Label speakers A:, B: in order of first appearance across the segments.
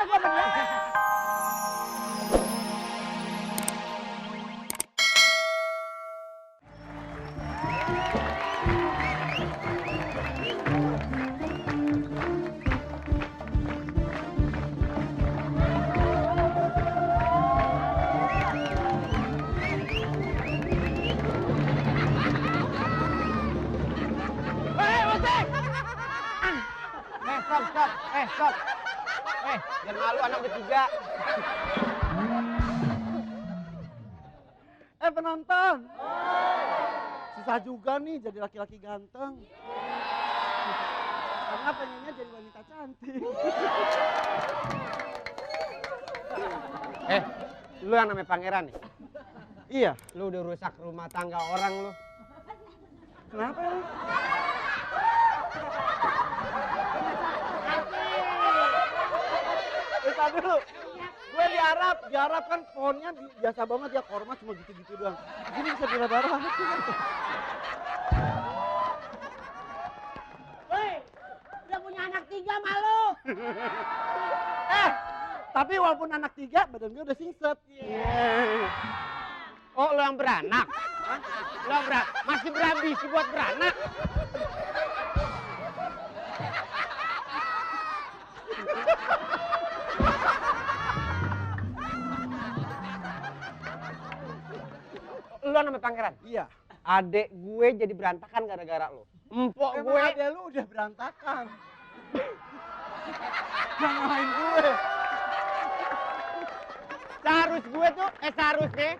A: mana gua bener?
B: Stop. Jangan malu anak bertiga.
C: Penonton. Susah juga nih jadi laki-laki ganteng. Karena pengennya jadi wanita cantik.
B: Lu yang namanya pangeran nih?
C: Iya.
B: Lu udah rusak rumah tangga orang lu.
C: Kenapa ya? Tadi dulu, gue di Arab kan pohonnya biasa banget ya, korma cuma gitu-gitu doang. Di sini bisa darah-darah.
A: Woi, udah punya anak 3 malu.
C: Tapi walaupun anak 3, badan gue udah singset.
B: Oh, lu yang beranak? Lu yang masih berambisi buat beranak? Lu namanya pangeran?
C: Iya.
B: Adek gue jadi berantakan gara-gara lu. Empok
C: Emang
B: gue.
C: adek lu udah berantakan. Jangan ngalahin gue.
B: Seharusnya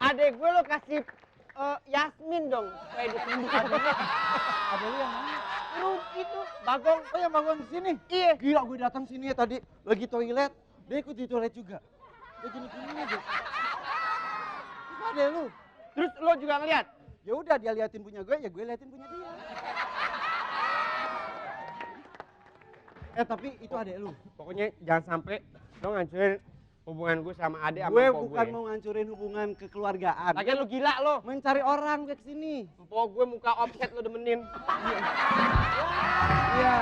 B: adek gue lu kasih Yasmin dong. Supaya dia sembuh.
C: Adek lu yang mana?
B: Lu itu, Bagong.
C: Oh yang Bagong di sini?
B: Iya.
C: Gila, gue datang sini ya tadi lagi toilet. Dia ikut di toilet juga. Dia gini-gini aja. Itu adek lu.
B: Terus lo juga ngeliat?
C: Ya udah, dia liatin punya gue, ya gue liatin punya dia. Tapi itu adek lu.
B: Pokoknya jangan sampai lo ngancurin hubungan gue sama adek sama
C: Gue
B: empok
C: bukan
B: gue.
C: mau ngancurin hubungan kekeluargaan.
B: Lagian lu gila lo.
C: Mencari orang ke sini.
B: Empok gue muka offset lo demenin.
C: Iya.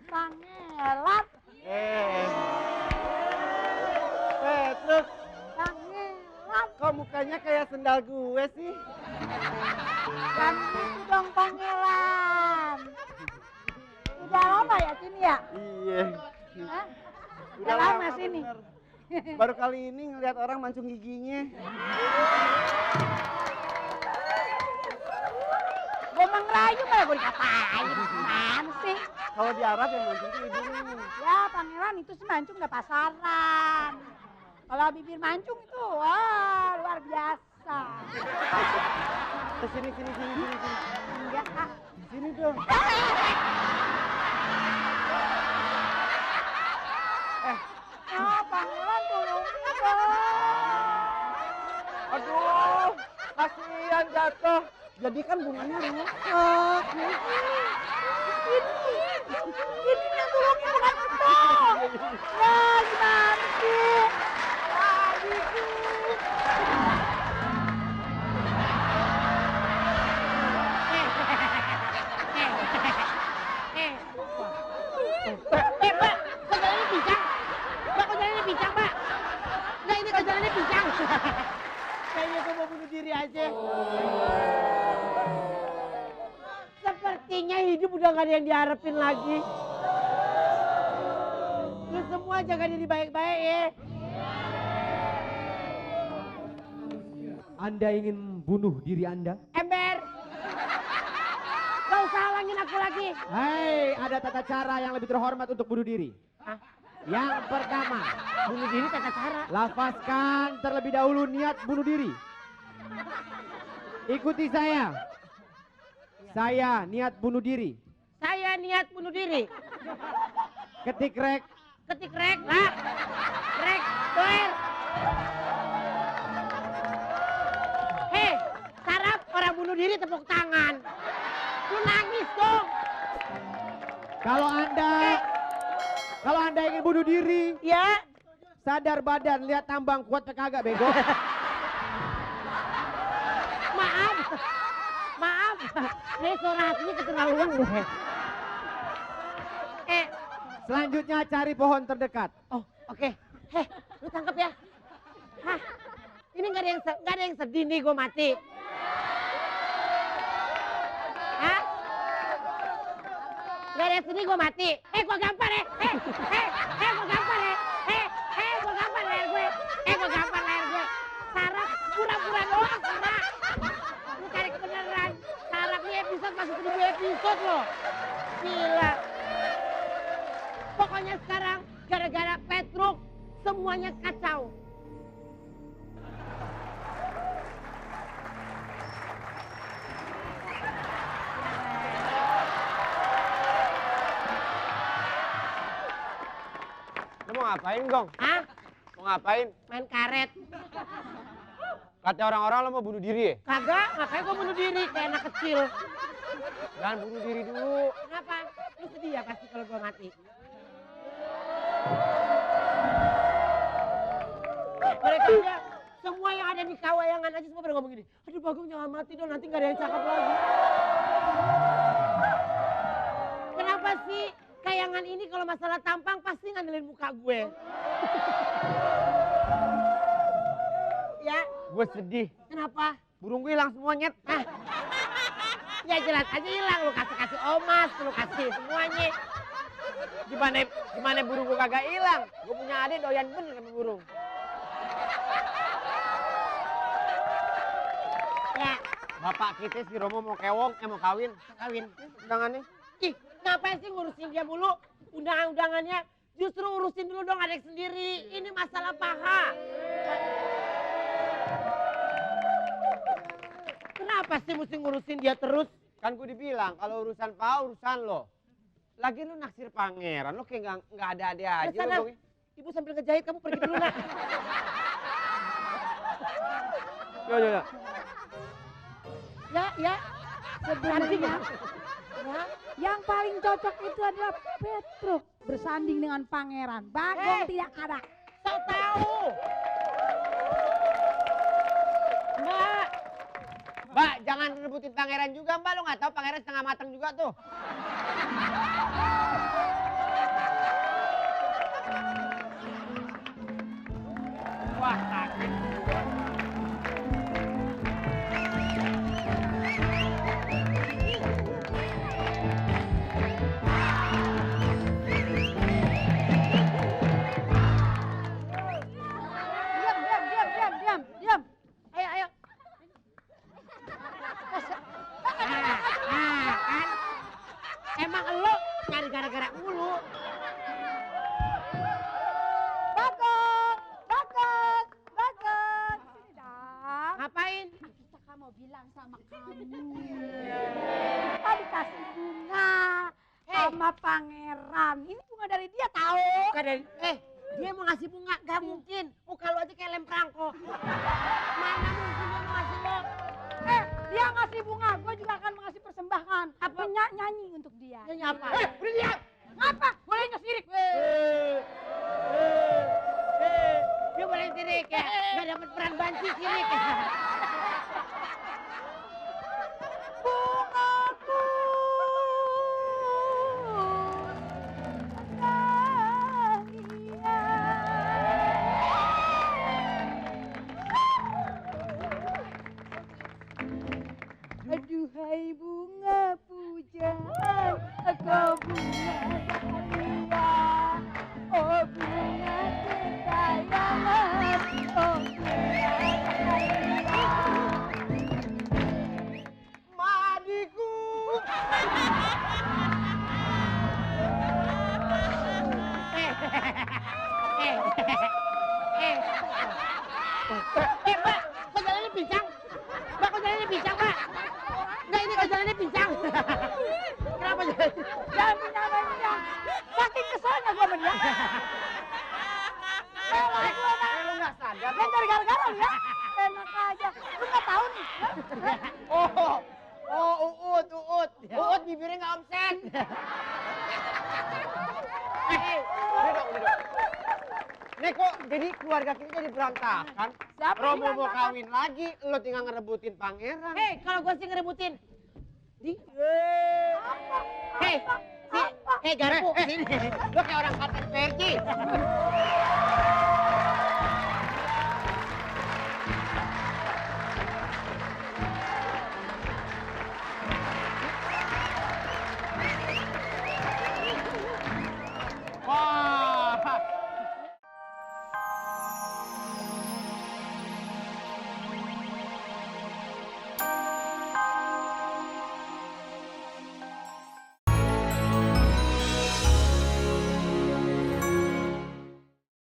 A: Pangeran.
C: Terus
A: Pangeran.
C: kok mukanya kayak sendal gue sih?
A: Kan itu dong pangeran. Udah lama ya sini ya?
C: Iya.
A: Hah? Udah lama sini.
C: bener. Baru kali ini ngeliat orang mancung giginya.
A: Gue ngerayu malah gue dikatain. Gimana sih?
C: Kalau di Arab yang mancung tuh hidungnya.
A: Ya pangeran itu sih mancung udah pasaran. Kalau bibir mancung itu wah luar biasa.
C: Sini.
A: Enggak ah.
C: Sini dong.
A: Pangeran tolongin dong.
C: Aduh, kasihan jatuh. Jadi kan bunganya rusak.
A: Ini yang tolongin bukan itu. Ya gimana sih? Ah, gitu. Pak, kok jalannya pincang? Pak, kok jalannya pincang, Pak? Nah, ini kok jalannya pincang. Kayaknya gue mau bunuh diri aja. Sepertinya hidup udah gak ada yang diharapin lagi. Lu semua jaga diri baik-baik ya.
D: Anda ingin bunuh diri Anda?
A: Ember. Gak usah halangin aku lagi.
D: Hai, ada tata cara yang lebih terhormat untuk bunuh diri.
A: Hah?
D: Yang pertama,
A: Bunuh diri tata cara.
D: lafazkan terlebih dahulu niat bunuh diri. Ikuti saya. Saya niat bunuh diri.
A: Saya niat bunuh diri.
D: Ketik rek.
A: Ketik rek, nak. Rek, doer.
D: sadar badan, lihat tambang kuat apa kagak bego.
A: Maaf. Maaf. Nih suara hatinya keterlaluan deh.
D: Selanjutnya cari pohon terdekat.
A: Oh, oke. Heh, lu tangkap ya. Hah, ini nggak ada yang sedih nih gue mati. Hah? Nggak ada yang sedih gue mati. Gue gampar ya. Gue gampar ya. Gue gampar leher gue. Gue gampar leher gue. Sarap pura-pura doang, sarap. Lu cari kebenaran. Sarap nih episode masuk 1000 episode loh. Gila. Pokoknya sekarang gara-gara Petruk semuanya kacau.
B: Lu mau ngapain, Gong?
A: Hah?
B: Mau ngapain?
A: Main karet.
B: Kata orang-orang lo mau bunuh diri ya?
A: Kagak, ngapain gue bunuh diri kayak anak kecil.
B: Jangan bunuh diri dulu.
A: Kenapa? Lu sedih ya pasti kalau gue mati. Mereka aja, semua yang ada di kawayangan aja semua pada ngomong gini. Aduh Bagong jangan mati dong, nanti gak ada yang cakep lagi. Kenapa sih kayangan ini kalau masalah tampang pasti ngandelin muka gue? Ya,
B: Gue sedih.
A: kenapa?
B: Burung gue hilang semua, Nyet.
A: Ah, ya jelas aja hilang, lu kasih omas, lu kasih semuanya.
B: Gimana burung gue kagak hilang? Gue punya adik doyan bener sama burung.
A: Ya,
B: Bapak kita si Romo mau kewong, mau kawin.
A: kawin.
B: Undangannya.
A: Ih, ngapain sih ngurusin dia mulu? Undangan-undangannya justru urusin dulu dong adik sendiri. Ini masalah paha. Kenapa sih mesti ngurusin dia terus?
B: Kan gue dibilang kalau urusan Pak urusan lo. Lagi lu naksir pangeran, lo kayak nggak ada aja.
A: Sana,
B: Lo,
A: ibu sambil ngejahit, kamu pergi dulu nak.
B: ya.
A: Ya.
E: Sebenarnya
A: Ya.
E: yang paling cocok itu adalah Petruk bersanding dengan pangeran. Bagong tidak ada.
A: So tahu.
B: Mbak, jangan rebutin pangeran juga, Mbak. Lo nggak tahu pangeran setengah matang juga tuh. Wah, sakit.
E: Diam.
A: Ayo. Kan? Emang lo nyari gara-gara mulu.
E: Bagong. Sini dong.
A: Ngapain?
E: Kita kan mau bilang sama kamu. Tadi kasih bunga sama pangeran. Ini bunga dari dia tahu.
A: Bukan dari, dia mau ngasih bunga, gak mungkin. Muka lo aja kayak lem perangko. Mana mungkin dia mau ngasih lo?
E: Dia ngasih bunga, gue juga akan mengasih persembahan.
A: Apa?
E: Nyanyi untuk dia.
A: Nyanyi apa?
B: Udah diam.
E: Apa? Boleh sirik.
A: Dia boleh sirik ya? Gak dapet peran banci sirik ya?
E: Bungaku. Aduhai bunga pujaan, kau bunga dahlia, oh bunga kesayangan, oh bunga dahlia.
B: Madiku.
A: Mbak, kok jalannya pincang? Mbak, kok jalannya pincang, Mbak? Enggak, ini kok jalannya pincang. Kenapa jalannya?
E: Jangan menyamanya, saking keselnya gue bener.
B: Lo nggak sadar?
E: Kan cari gara-gara lu ya. Enak aja, lu nggak tahu nih.
B: Uut. Uut bibirnya nggak omset. Udah dong. Nih kok jadi keluarga kita jadi berantakan.
E: Siapa
B: Romo
E: yang
B: mau
E: berantakan?
B: kawin lagi, lo tinggal ngerebutin pangeran.
A: Hei, kalau gue sih ngerebutin. Hei, hei garpu, sini. Lo kayak orang Kapten Perci.